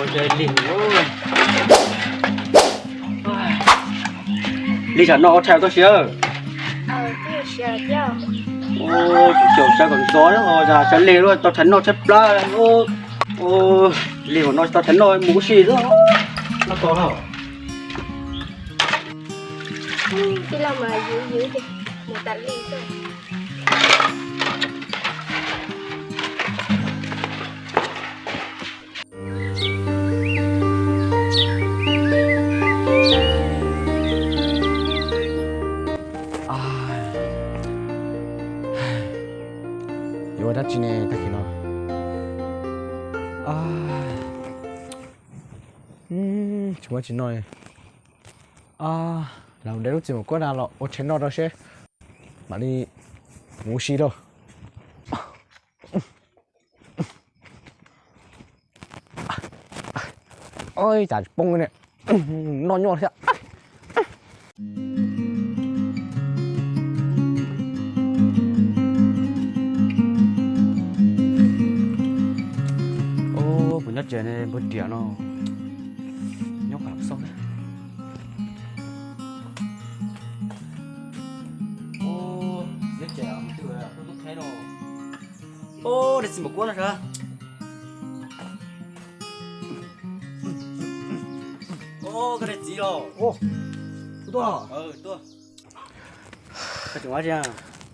Lig, lig tsam no ua tshais tau siav. Ua xyaum sawv kom ntxov, sawv lig lawm tau tshais noj tshaib plab. Lig no tsis tau tshais noj mus ua si xwb. Tij laug mas yws yws ces mus tas li xwb. Yuav ua dab tsi ne tag kis no? Tsis muaj tsis noj. Los de lub txiv mus kuab na los ua tshais noj rau seb mam li mus ua si rau. Oj, cas tsis poob ne, noj nyuaj thiab. Kuv nyob tsev ne npawg riam no nyob qhov xauj thiab. Nyob tsev twb tub tub qheb no. Ub, dej txiv mus kuab no sav. Ub, koj dej txiv los.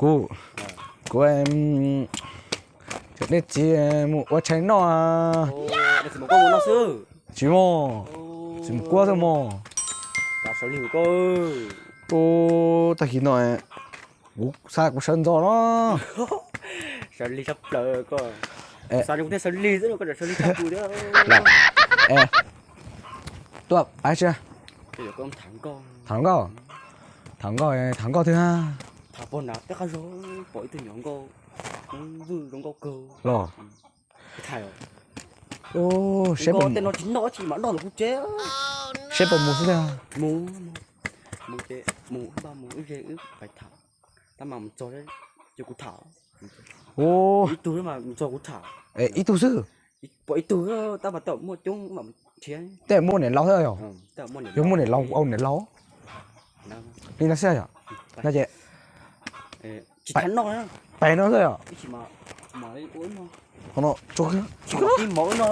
Kuv, kuv cov dej txiv mus ua tshais noj. Tsis muaj, txiv mus kuab xwb mog. Ub, tag kis no kuv xav kuv sawv ntxov no. Sawv lig tshaj plaws koj. Xav kuv thiaj sawv lig xwb no, koj sawv lig tshaj kuv thiab. Tuaj, tham nkauj, tham nkauj, tham nkauj twg? Tham pog nav tej qab zog, pom ib tug nyuam nkauj, vwj zoo nkauj kawg los. Seb tej no tsis noj tsis mam noj ntawm kuv tsev. Seb puas mus xwb tiag. Mus, mus ces mus, npaj mus ib ze wb pais tham. Tab mas mus txog ces kuv tham. Ib tug mas mus txog kuv tham. Ib tug xwb. Pom ib tug tab mas tej zaum muaj coob mam nrhiav. Tej zaum muaj niam laus xwb yom? Yog muaj niam laus kuv ua niam laus. Li no xwb yom? No ces pais no xwb yom? Qhov no tso, tib mov no.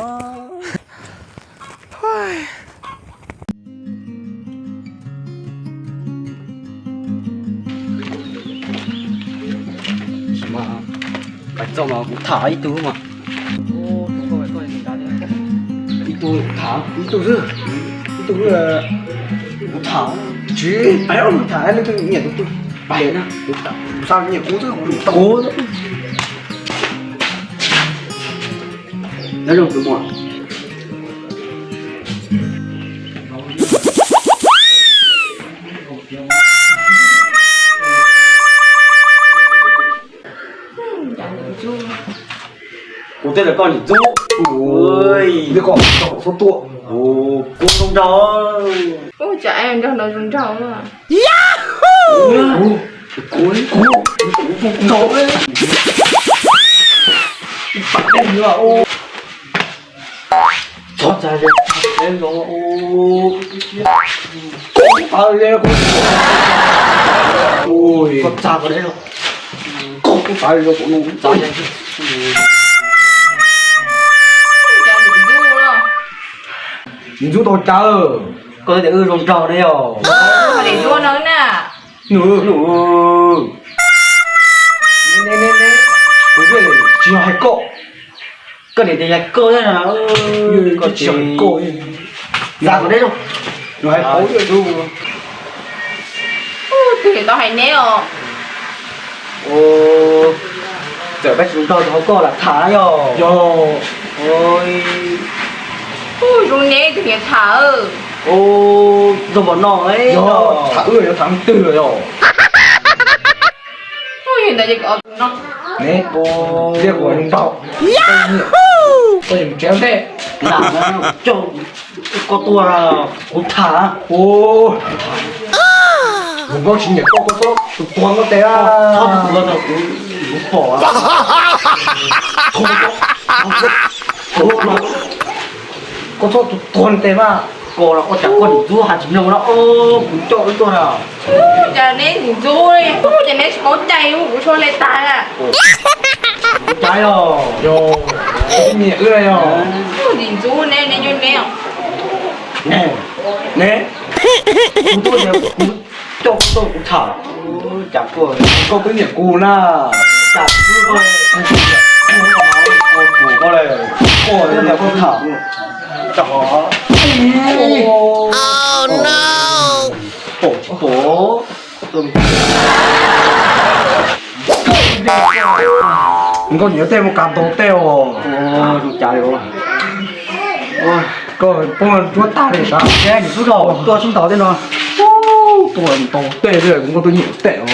Pais txog mas kuv tham ib tug mas. Ib tug kuv tham, ib tug xwb. Ib tug xwb. Kuv tham, tsis pais, kuv tham leej twg nyiam tus twg. Pais na, kuv tham, kuv xa nyiam kuv xwb, kuv tham kuv xwb. Nyob zoo tus muam. Kuv tej lawv koj niam ntxub. Ui, koj txhob tuaj. Kuv zoo nraug. Ua cas es nraug no zoo nraug na. Kuv, kuv, kuv zoo nraug. Txhob txag ze, es los, koj txag ze, koj txag ko deb los, koj txag ze, koj txag ze. Niam ntxub tau cas, koj tias wb zoo nraug ne yom. Niam ntxub no na. Nws, nws, kuv tsis yog hais koj. Koj niam tias yog koj thiab na. Koj tsis yog hais koj. Txag ko deb los. Nws hais pauv ib tug. Tus niam tau hais neb os. Txawm peb tsis zoo nraug tus hauv koj lam tham yog. Yog. Zoo neb tus niam tham. Zoo npaum no. Yog, tham wb yuav tham leej twg los yog. Ntawd ces no. Ne, tiag kuv zoo nraug. Koj yuav mus tsev ntej. Coj koj tuaj kuv tham. Kuv nkauj tsis nyiam koj, koj txhob tus tuag nkauj tes. Kuv pom. Koj txhob tuag ntes mas. Koj los koj cas koj nim ntxub hais tsis mloog no, kuv coj wb tuaj na. Cas neb nim ntxub li, cas neb tsis paub cai kuv tshua le tag na. Kuv cai os, yog nyiam wb yog. Nim ntxub neb, neb nyob neb. Neb, kuv tuaj tias kuv coj koj tuaj kuv tham. Cas koj, koj twb nyiam kuv na. Cas kuv, koj, koj, koj tham. Pom, pom. Nkauj nyiam tej mus kav ntaus tej os. Koj poob nruab tag li sav. Nim xub zog tuaj sib ntaus tej no. Tuaj ntaus tej li, kuv nkauj twb nyiam tej os.